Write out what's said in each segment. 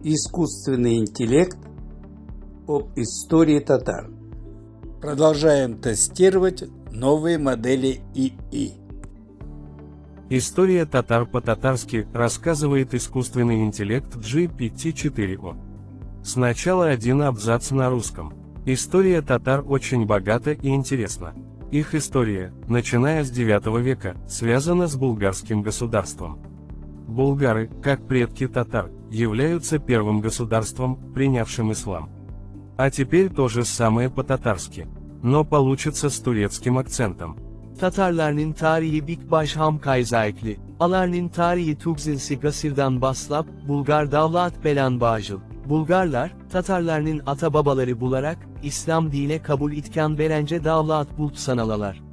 Искусственный интеллект об истории татар. Продолжаем тестировать новые модели ИИ. История татар по-татарски рассказывает искусственный интеллект GPT-4o. Сначала один абзац на русском. История татар очень богата и интересна. Их история, начиная с IX века, связана с булгарским государством. Булгары, как предки татар, являются первым государством, принявшим ислам. А теперь то же самое по-татарски. Но получится с турецким акцентом. Tatarlarning tarihi bik bay ham qızıqlı. Alarning tarihi 9. Gasirdan baslap, Bulgar davlat belan bağlı. Bulgarlar, Tatarlarning ata babaları bularak, İslam dine kabul itken berence davlat bult sanalalar.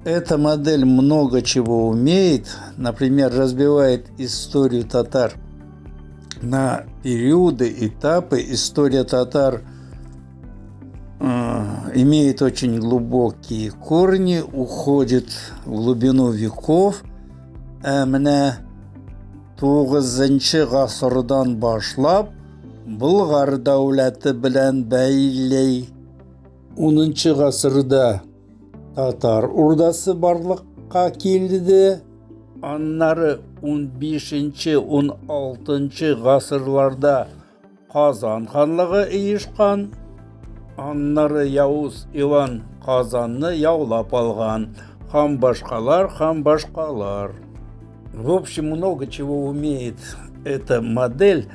Эта модель много чего умеет. Например, разбивает историю татар на периоды, этапы. История татар имеет очень глубокие корни, уходит в глубину веков. Менә 9 гасырдан башлап Болгар дәүләте белән бәйле. 10 гасырда Татар урдасы барлыкка килде. Аннары 15-16 гасырларда Казан ханлыгы оешкан. Аннары Явыз Иван Казанны яулап алган. Һәм башкалар, һәм башкалар. В общем, много чего умеет эта модель,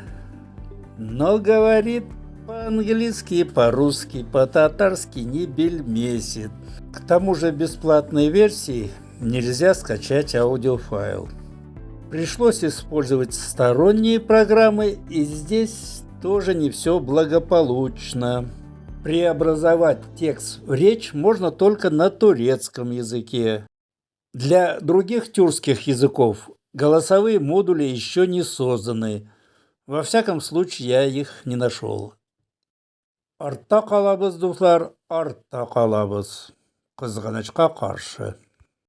но говорит по-английски, по-русски, по-татарски не бельмесит. К тому же бесплатной версии нельзя скачать аудиофайл. Пришлось использовать сторонние программы, и здесь тоже не все благополучно. Преобразовать текст в речь можно только на турецком языке. Для других тюркских языков голосовые модули еще не созданы. Во всяком случае, я их не нашел. Артта калабыз, дуслар, артта калабыз. Кызганычка каршы.